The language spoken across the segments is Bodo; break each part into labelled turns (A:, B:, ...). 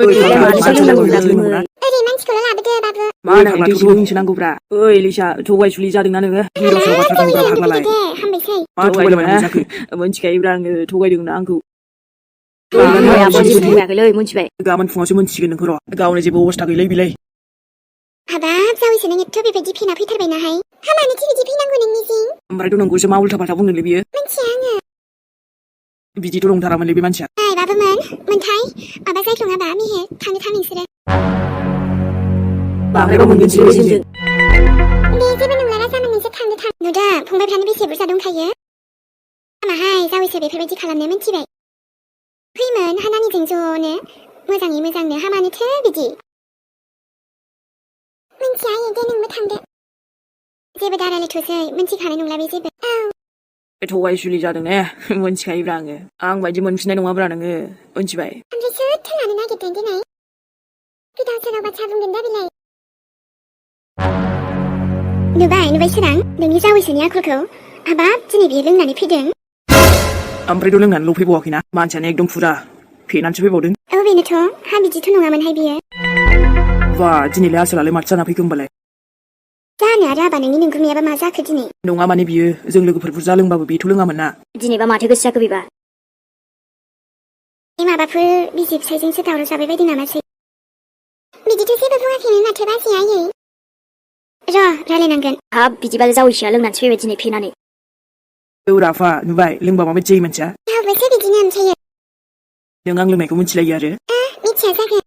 A: ओरै मानसिखौल' लाबोदो बाबु
B: मा होनाखै थौथौजोंसो नांगौब्रा ओइ लिसा थगाय सुलि जादोंना नोङो हिनजाव सोराव बाथ्रा बुंग्रा फाग्लालाय
A: हामबायसै
B: मा थगायदों मा जाखो मोनथिखायोब्रा आङो थगायदोंना आंखौ गाबोन फुङावसो मोनथिगोन नोंखौ र' गावनो जेबो अबस्था गैलै बिलाय
A: हाबाब जावैसो नों एथ' बेबायदि फेना फैथारबायनाहाय हामानोथि बिदि फैनांगौ नोंनिसिं
B: ओमफ्रायथ' नोंखौसो मा उल्था फाल्था बुंदोंलै बियो
A: मिन्थिया आङो
B: बिदिथ' नंथारामोनलै बे मानसिया
A: ओइ बाबुमोन मोनथाय माबा जायख्लङाबा मेहेर थांनो थां नोंसोरो
B: बांद्रायबा मोनगोनसो जोंजों
A: दे जेबो नंला राजामोन नोंसोर थांनो थां नुदों फंबायफ्रानो बेसे बुरजा दंखायो माहाय जावैसो बेफोरबायदि खालामनो मिन्थिबाय फैमोन हानानिजों ज'नो मोजाङै मोजांनो हामानोथो बिदि मिन्थिया आयै दे नोंबो थांदो जेबो दारायलायथ'सै मिन्थिखानाय नंला बे जेबो
B: बे थगाय सुलि जादों ने मोनथिखायोब्रा आं बायदि मोनफिननाय नङाब्रा नोङो मोनथिबाय
A: ओमफ्राय सोरथो लानो नागिरदों दिनै गोदाव सोराव बाथ्रा बुंगोन दा बिलाय नुबाय सोरां नोंनि जावैसोनि आखलखौ हाबाब दिनै बियो लोंनानै फैदों
B: ओमफ्रायथ' लोंनानैल' फैबावाखैना मानसियानो एकदम फुरा फेनानैसो फैबावदों
A: औ बेनोथ' हा बिदिथ' नङामोनहाय बियो
B: बा दिनैलाय आसोलालाय माथो जाना फैखो होमबालाय
A: जानो आरो हाबा नोंनि नोंगुरनायाबा मा जाखो दिनै
B: नङा माने बियो जों लोगोफोर बुरजा लोंबाबो बेथ' लोङामोन ना
A: दिनैबा माथो गोसो जाखो बेबा माबाफोर बिसि फिसायजोंसो दावराव जाबाय बायदि नामासै बिदिथ' जेबो बुङाखैनो माथो बाजैया आयै र' रायलायनांगोन हाब बिदिबा जावैसोआ लोंनानैसो फैबाय दिनै फेनानै
B: औ राफा नुबाय लोंबा माबायदि जायो मानसिया
A: रावबोसो बिदिनो ओमफ्रायो
B: नों आं लोंनायखौ मिथिलायो आरो
A: मिथिया जागोन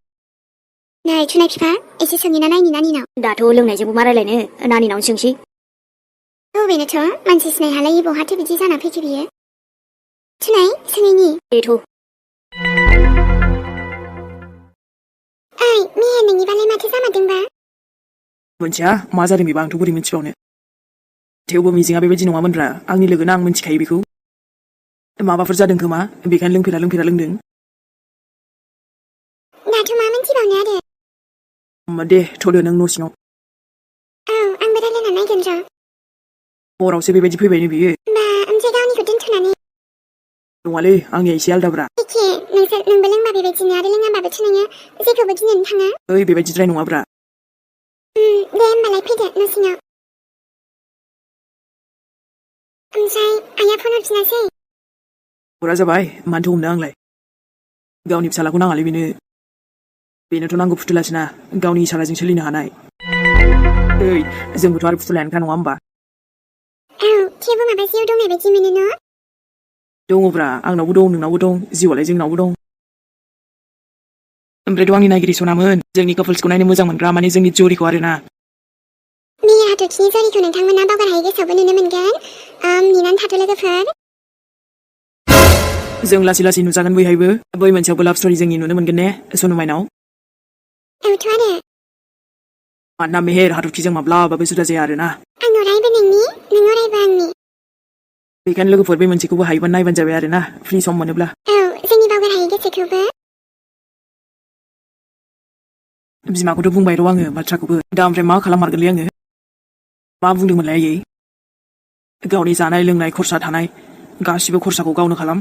A: नै थुनाय बिफा एसे सोंनिना नायनि नानिनाव दाथ' लोंनायजोंबो मा रायलायनो नानिनावनो सोंसै औ बेनोथ' मानसि सिनायहालायि बहाथो बिदि जाना फैखो बियो थुनाय सोंनि बेथ' ओइ मेहेर नोंनिबालाय माथो जामारदोंबा
B: मोनथिया मा जादों बेबा आंथ' बोरै मिथिबावनो थेवबो मिजिङा बेबायदि नङामोनब्रा आंनि लोगोना आं मिथिखायो बेखौ माबाफोर जादों खोमा बेखायनो लोंफेरा लोंदों
A: दाथ' मा मिथिबावनो आरो
B: दे थ'दो नों न' सिङाव
A: औ आंबो रायलायना नायगोन र'
B: हरावसो बेबायदि फैबायनो बियो
A: बा ओमफ्राय गावनिखौ दोनथ'नानै
B: नङालै आंनिया एसे आलदाब्रा
A: एखे नोंबो लोंबा बेबायदिनो आरो लोङाबाबोथ' नोङो जेखौबो गिनानै थाङा
B: ओइ बेबायदिद्राय नङाब्रा
A: दे होमबालाय फैदो न' सिङाव ओमफ्राय आइया फन हरफिनासै
B: हरा जाबाय मानोथो हमनो आंलाय गावनि फिसालाखौ नाङालै बेनोथ' नांगौ फुथुलासोना गावनि इसाराजों सोलिनो हानाय ओइ जोंबोथ' आरो फुथुलायानोखा नङा होमबा
A: औ थेवबो माबा जिउ दंनाय बायदि मोनो न'
B: दङब्रा आंनावबो दं नोंनावबो दं जिउआलाय जोंनावबो दं ओमफ्रायथ' आंनि नायगिरि सनामोन जोंनि कापोल्सखौ नायनो मोजां मोनग्रा माने जोंनि जरिखौ आरोना
A: मेहेर हाथरखिनि जरिखौ नोंथांमोना बावगारहायै गोसोआवबो नुनो मोनगोन नेनानै थाथ' लोगोफोर
B: जों लासै लासै नुजागोन बैहायबो बै मोनसेयावबो लाभ स्ट'रि जोंनि नुनो मोनगोन ने सनुमाइनाव
A: औथ' आरो
B: मानोना मेहेर हाथरखिजों माब्लाबाबो जुदा जाया आरोना
A: आं अरायबो नोंनि नों अरायबो आंनि
B: बेखायनो लोगोफोर बे मोनसेखौबो हायोबा नायबानो जाबाय आरोना फ्रि सम मोनोब्ला
A: औ जोंनि बावगारहायै गोसोखौबो
B: बिमाखौथ' बुंबाय र' आङो बाथ्राखौबो दा ओमफ्राय मा खालाममारगोनलै आङो मा बुंदोंमोनलाय आयै गावनि जानाय लोंनाय खरसा थानाय गासिबो खरसाखौ गावनो खालाम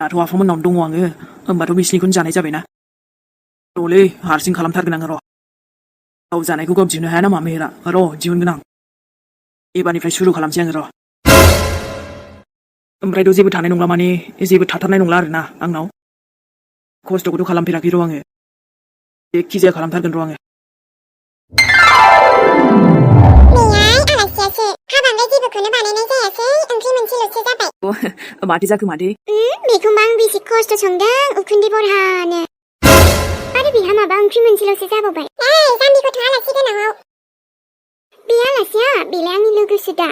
B: दाथ' आफामोननावनो दङ आङो होमबाथ' बिसिनिखौनो जानाय जाबायना र'लै हारसिं खालामथारगोन आङो र' गाव जानायखौ गाव दिहुननो हाया नामा मेहेरा र' दिहुनगोन आं एबारनिफ्राय सुरु खालामसै आङो र' ओमफ्रायथ' जेबो थानाय नंला माने जेबो थाथारनाय नंला आरोना आंनाव खस्थ'खौथ' खालामफेराखै र' आङो जेखिजाया खालामथारगोन र' आङो
A: मैयाय आलासियासो हाबांलाय जेबोखौनो बानायनाय जायासै ओंख्रि मोनसेल'सो जाबाय
B: माथो जाखो मादै
A: बेखौबा आं बेसे खस्थ' संदों उखुन्दै बरहानो आरो बेहा माबा ओंख्रि मोनसेल'सो जाबावबाय जाम्बि गथ' आलासि गोनाङाव बे आलासिया बेलाय आंनि लोगोसो दा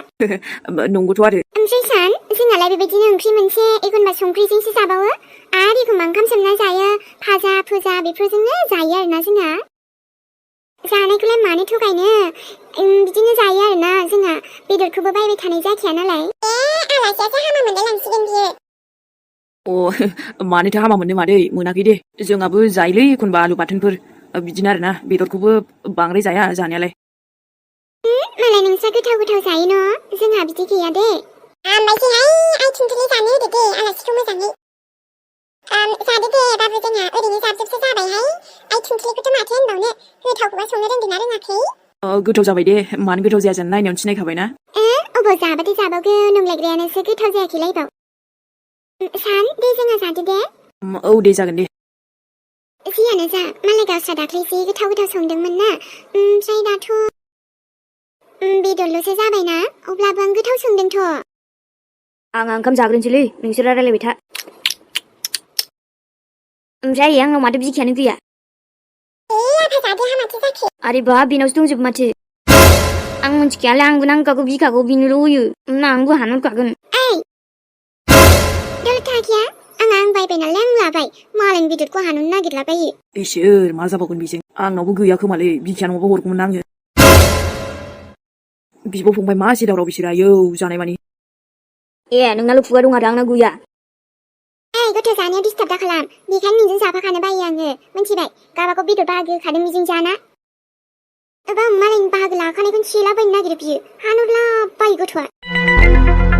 B: नंगौथ' आरो
A: ओमफ्राय सान जोंहालाय बेबायदिनो ओंख्रि मोनसे एखनबा संख्रिजोंसो जाबावो आरो एखनबा ओंखाम सोमना जायो भाजा फुजा बेफोरजोंनो जायो आरोना जोंहा जानायखौलाय मानो थगायनो बिदिनो जायो आरोना जोंहा बेदरखौबो बायबाय थानाय जाखाया नालाय आलासियासो हामा मोनलायलांसिगोन बियो
B: मानोथो हामा मोननो मादै मोनाखै दे जोंहाबो जायोलै एखनबा आलु बाथोनफोर बिदिनो आरोना बेदरखौबो बांद्राय जाया जानायालाय
A: मालाय नोंस्रा गोथाव गोथाव जायो न' जोंहा बिदि गैया दे हामबायसैहाय आइ थिंख्लि जानो होदो दे आलासिखौ मोजाङै जादो दे बाबु जोंहा ओरैनो जाबजोबसो जाबायहाय संनो गोथावखौबा संनो रोंदोंना रोङाखै
B: गोथाव जाबाय दे मानो गोथाव जाया जानो नायनायावनो सिनायखाबायना
A: अबाव जाबाथाय जाबावगोन नंलायग्रायानोसो गोथाव जायाखैलायबाव सान दे जोंहा जादो दे
B: औ दे जागोन दे
A: जियानो जा मालाय गावस्रा दाख्लैसो गोथाव गोथाव संदोंमोन ना ओमफ्राय दाथ' बेदरल'सो जाबायना अब्लाबो आं गोथाव संदोंथ'
C: आं ओंखाम जाग्रोनोसैलै नोंसोर रायलायबाय था ओमफ्राय आंनाव माथो बिखायानो गैया
A: आफा जादो हामाथो जाखो
C: आरे बा बेनावसो दंजोबो माथो आं मिथिखायालै आंबो नांखागौ बिखाखौ बिनोल' होयो आंबो हानहरखागोन
A: ओइ दलथा गैया आं बायबाय नालाय आं लाबाय मालायनि बेदरखौ हाननो नागिरलाबायो
B: इसोर मा जाबावगोन बेजों आंनावबो गैया खोमालै बिखाया नङाबा हरगौमोन आङो बिब' फंबाय मा एसे दावराव बिसोर आयौ जानाय मानि
C: नोंनाल' खुगा दं आरो आंना गैया
A: ओइ गथ' जानायाव डिस्टार्ब दा खालाम बेखायनो नोंजों जाफाखानो बायो आङो मिथिबाय गावबागाव बेदर बाहागो होखादों बेजों जाना एबा मालायनि बाहागो लाखानायखौनो सेलाबायनो नागिरो बियो हानहरलाबायो गथ'आ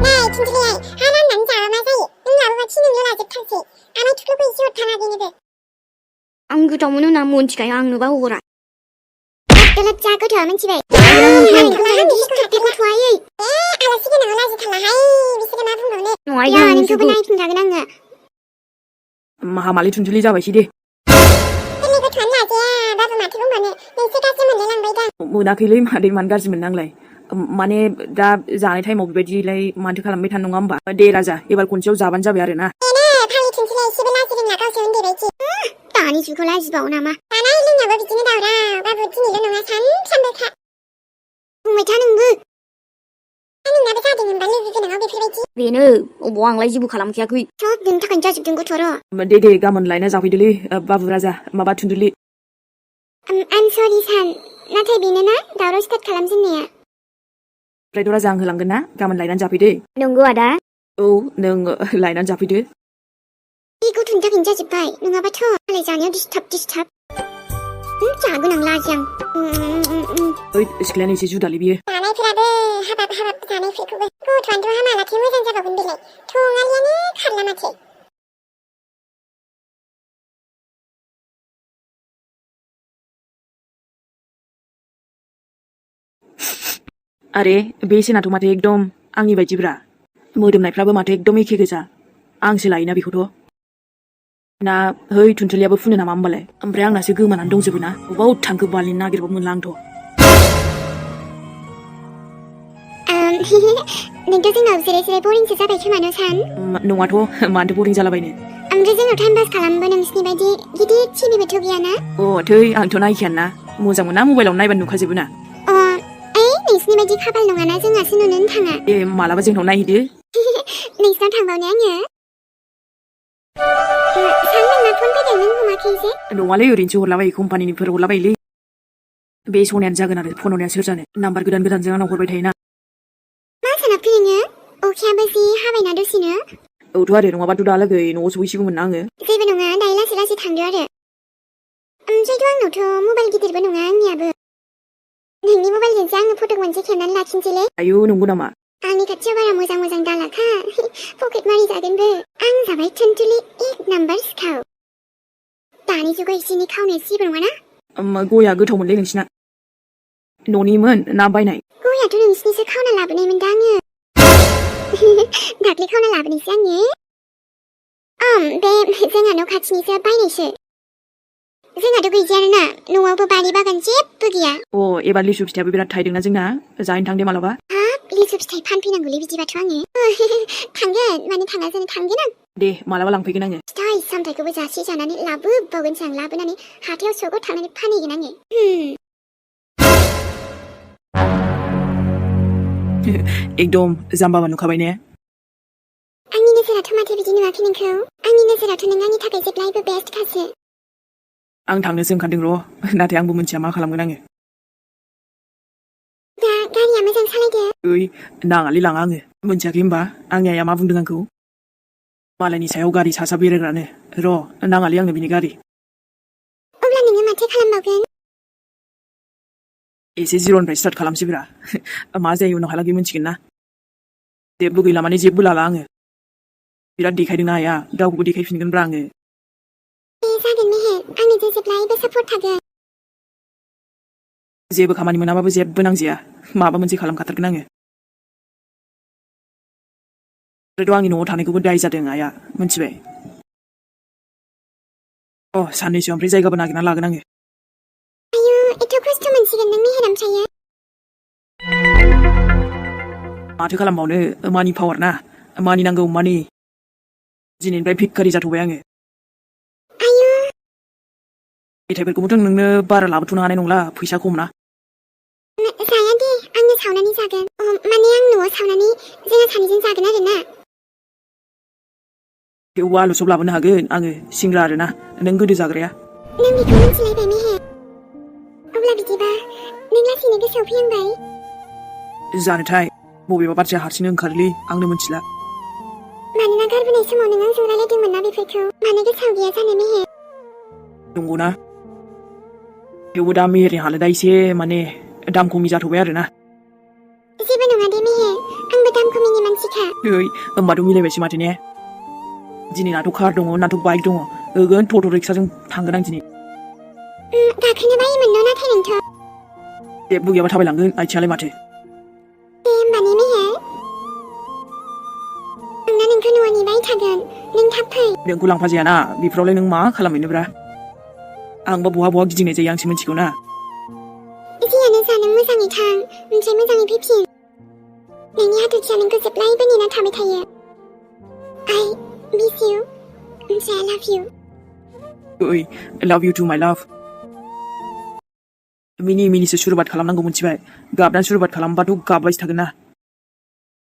A: नै खिन्थुलाय हाना होननानै जाबा मा जायो नों लाबोबा थिनोनो लाजोबथारसै आमाय थुख्ल'खौ एसे हरथाना बेनोबो
C: आं गोथाव मोनो होनना मोनथिखायो आंनोबा हरा
A: दलद जा गथ'आ मिथिबाय गथ'आ आलासि गोनाङाव लाजिथारलाहाय बिसोरो मा बुंबावनो नोंखौबो नायफिनखागोन आङो
B: माहामालि थुनथुलि जाबायसै दे
A: गोरलै गथ'आनो लाजाया बाबु माथो बुंबावनो नोंसो गाज्रि मोनलायलांबाय दा
B: मोनाखैलै मादै मानो गाज्रि मोननांलाय माने दा जानाय टाइमाव बेबायदिलाय माथो खालामबाय थानो नङा होमबा दे राजा एबार खनसेयाव जाबानो जाबाय आरो ना
A: फालि थुनथिलाय एसेबो लाजि रोंला गावसो उन्दै बायदि दानि जुगाव लाजिबावो नामा जानाय लोंनायावबो बिदिनो दावराव बाबु दिनैल' नङा सानफ्रामबोखा बुंबाय था नोंबो नोंनाबो जादों होनबा लोगो गोनाङाव बेफोरबायदि
C: बेनो अबाव आंलाय जेबो खालामखायाखै
A: सब नोंनि थाखायनो जाजोबदों गथ' र'
B: दे गाबोन लायना जाफैदोलै बाबु राजा माबा थुनथुलि
A: आम सरि सान नाथाय बेनो ना दावराव स्टार्ट खालामजेननाया
B: ओमफ्राय राजा आं होलांगोन ना गाबोन लायनानै जाफैदो
C: नंगौ आदा
B: औ नों लायनानै जाफैदो
A: बे गथ'नि थाखायनो जाजोब्बाय नङाबाथ' मालाय जानायाव डिस्टार्ब जागोन आं लाजियां
B: ओइ सिख्लायानो एसे जुदालै बियो
A: जानायफोराबो हाबाब जानायफोरखौबो गथ'आनोथ' हामालाखि मोजां जाबावगोन बेलाय थङालियानो खारला माथो
B: आरे बे सेनाथ' माथो एकदम आंनि बायदिब्रा मोदोमनायफ्राबो माथो एकदम एखे गोजा आंसो लायोना बेखौथ' ना है थुनथुलियाबो फुनो नामा होमबालाय ओमफ्राय आंनासो गोमानानै दंजोबो ना अबाव थांखो बालिनो नागिरबाबो मोनला आंथ'
A: नोंथ' जोंनाव जिराय बरिंसो जाबाय खोमानो सान
B: नङाथ' मानोथो बरिं जालाबायनो
A: ओमफ्राय जोंनाव टाइम पास खालामबो नोंसिनि बायदि गिदिर टिभिबोथ' गैयाना
B: थै आंथ' नायखायानो ना मोजां मोना मबाइलाव नायबानो नुखाजोबो ना
A: नोंसिनि बायदि खाफाल नङाना जोंहासो नुनोनो थाङा
B: मालाबा जोंनाव नायहैदो
A: नोंसिनाव थांबावनो आङो सान नोंना फन फैदों नों हमाखै जे
B: नङालै ओरैनोसो हरलाबायो कम्पानिनिफोर हरलाबायोलै बे सनायानो जागोन आरो फन हरनाया सोर जानो नाम्बार गोदानजों आंनाव हरबाय थायोना
A: मा साना फैनो अखायाबो जि हाबायना दसेनो
B: औथ' आरो नङाबाथ' दालागै न'आव सहैसिगौमोन ना आङो
A: जेबो नङा दायो लासै थांदो आरो ओमफ्रायथ' आंनावथ' मबाइल गिदिरबो नङा आंनियाबो नोंनि मबाइलजोंसो आङो फट' मोनसे खेबनानै लाखिनोसैलै
B: आयौ नंगौ नामा
A: आंनि खाथियाव बारा मोजां दालाखा पकेट मारि जागोनबो आं जाबाय थुनथुलि एक नाम्बार सिखाव दानि जुगाव एसे एनै खावनाया जेबो नङाना
B: गया गोथावमोनलै नोंसिना न'निमोन ना बायनाय
A: गयाथ' नोंसिनिसो खावना लाबोनायमोन दा आङो दाख्लै खावना लाबोनायसो आङो बे जोंहा न' खाथिनिसो बायनायसो जोंहाथ' गैजायानो ना न'आवबो बारि बागान जेबो गैया
B: एबार लिसु फिथाइयाबो बिराद थायदोंना जोंना जाहैनो थांदे मालाबा
A: हाब लिसु फिथाइ फानफैनांगौलै बिदिबाथ' आङो थांगोन मानो थाङा जों थांगोन आं
B: दे मालाबा लांफैगोन आङो
A: फिथाइ सामथाइखौबो जासे जानानै लाबोबावगोनसो आं लाबोनानै हाथायाव सगाव थांनानै फानहैगोन आङो
B: एकदम जाम्बाबा नुखाबाय ने
A: आंनि नोजोराथ' माथो बिदि नुवाखै नोंखौ आंनि नोजोराथ' नों आंनि थाखाय जेब्लायबो बेस्ट खासो
B: आं थांनोसो ओंखारदों र' नाथाय आंबो मिथिया मा खालामगोन आङो
A: दा गारिया मोजां सालायदो
B: नाङालै लाङा आङो मिथियाखै होमबा आंनि आइया मा बुंदों आंखौ मालायनि सायाव गारि सा बेरायग्रानो र' नाङालै आंनो बिनि गारि
A: अब्ला नोङो माथो खालामबावगोन
B: एसे जिर'निफ्राय स्टार्ट खालामसैब्रा मा जायो उनावहालागै मिथिगोन ना जेबो गैला माने जेबो लाला आङो बिराद देखायदोंना आइया गावखौबो देखायफिनगोनब्रा आङो
A: जागोन मेहेर आंनो जेब्लायबो सापर्ट थागोन
B: जेबो खामानि मोनाबाबो जेबो नांजाया माबा मोनसे खालामखाथारगोन आङो ओरैथ' आंनि न'आव थानायखौबो दाय जादों आइया मोनथिबाय साननैसो ओमफ्राय जायगाबो नागिरना लागोन आङो
A: आयु एथ' खस्थ' मोनसिगोन नों मेहेर ओमफ्रायो
B: माथो खालामबावनो मानि पावार ना मानि नांगौ मानि दिनैनिफ्राय भिखारि जाथ'बाय आङो
A: आयु
B: मेथाइफोरखौबोथ' नोंनो बारा लाबोथ'नो हानाय नंला फैसा खम ना
A: जाया दे आंनो सावनानै जागोन माने आं न'आव सावनानै जोंहा सानैजों जागोन आरो ना
B: थेवबो आलु सब लाबोनो हागोन आङो सिंग्रा आरोना नों गोदो जाग्राया
A: नों बेखौ मिथिलायबाय मेहेर अब्ला बिदिबा नों लासैनो गोसोआव फैहांबाय
B: जानोथाय बबेबा बाथ्राया हारसिंनो ओंखारोलै आंनो मिथिला
A: मानोना गारबोनाय समाव नों आंजों रायलायदोंमोन ना बेफोरखौ मानो गोसोआव गैया जानो मेहेर
B: नंगौना थेवबो दा मेहेरनि हालोदा एसे माने दाम खमि जाथ'बाय आरोना
A: जेबो नङा दे मेहेर आंबो दाम खमिनि मानसिखा
B: होमबाथ' मिलायबायसो माथो ने दिनै नाथ' कार दङ नाथ' बाइक दङ होगोन टट' रिक्साजों थांगोन आं दिनै
A: गाखोनो बायोमोन न' नाथाय नोंथ'
B: जेबो गैयाबा थाबायलांगोन आइथिङालाय माथो
A: दे होमबा ने मेहेर आंना नोंखौ न'आव नेबाय थागोन नों थाब फै
B: नोंखौ लांफाजायाना बेफोरावलाय नों मा खालामहैनोब्रा आंबा बहा गिदिंनाय जायो आंसो मिथिगौ ना
A: जियानो जा नों मोजाङै थां ओमफ्राय मोजाङै फैफिन नोंनि हाथरखिया नोंखौ जेब्लायबो नेना थाबाय थायो I miss you ओमफ्राय I love you
B: I love you too my love Miniso सुरुबात खालामनांगौ मिथिबाय गाबनानै सुरुबात खालामबाथ' गाबबायसो थागोन ना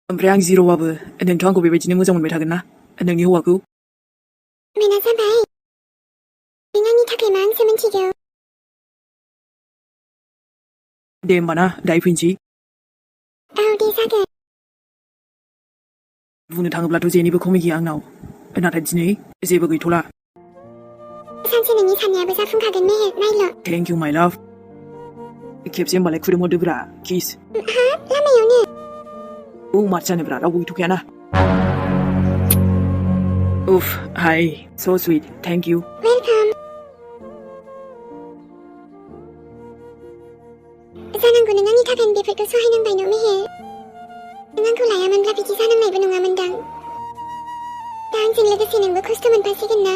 B: ओमफ्राय आं जिर'बाबो नोंथ' आंखौ बेबायदिनो मोजां मोनबाय थागोन ना नोंनि हौवाखौ
A: बेना जाबाय नों आंनि थाखाय मा आंसो मिथिगौ
B: दे होमबा ना दायो फैनोसै
A: दे जागोन
B: बुंनो थाङोब्लाथ' जेनिबो खमि गैया आंनाव नाथाय दिनै जेबो गैथ'ला
A: सानसे नोंनि साननायाबो जाफुंखागोन मेहेर नायल'
B: थेंक इउ माय लाभ खेबसे होमबालाय खुदुमहरदोब्रा किस
A: हा लामायावनो
B: माथो जानोब्रा रावबो गैथ'खायाना उफ हाय स' सुइट थेंक इउ
A: वेलकाम जानांगौ नों आंनि थाखाय बेफोरखौ सहायनांबाय न' मेहेर नों आंखौ लायामोनब्ला बिदि जानांनायबो नङामोनदां दा आंजों लोगोसे नोंबो खस्थ' मोनफासिगोन ना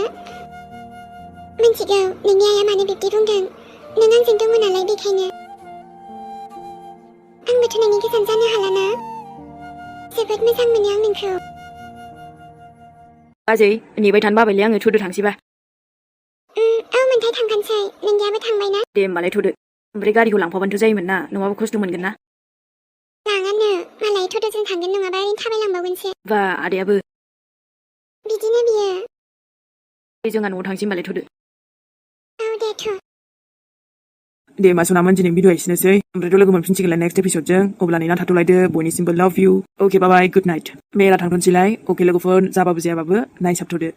A: मिथिगौ नोंनि आइया मानो बिब्दि बुंदों नों आंजों दङ नालाय बेखायनो आंबोथ' नोंनि गोजान जानो हालाना जोबोद मोजां मोनो आं नोंखौ
C: बाजै नेबाय थानो बाबायलै आङो थुदो थांसैबा
A: मोनथाय थांखानोसै नोंनियाबो थांबायना
C: दे होमबालाय थुदो ओमफ्राय गारिखौ लांफाबानोथ' जायोमोन ना नङाबा खस्थ' मोनगोन ना
A: लाङानो मालाय थ'द'जों थांगोन नङाबा ओरैनो थाबायलांबावगोनसो
C: बा आदायाबो
A: बिदिनो बियो
C: जोंहा न'आव थांसै होमबालाय थुदो
A: दे थ'
B: दे मा सनामोन दिनै भिडिअ एसेनोसै ओमफ्रायथ' लोगो मोनफिनसिगोनलाय नेक्स्ट एपिसडजों अब्ला नेना थाथ'लायदो बयनिसिमबो लाभ इउ अके बाय गुड नाइट मेरा थांथ'नोसैलाय अके लोगोफोर जाबाबो जायाबाबो नायसाबथ'दो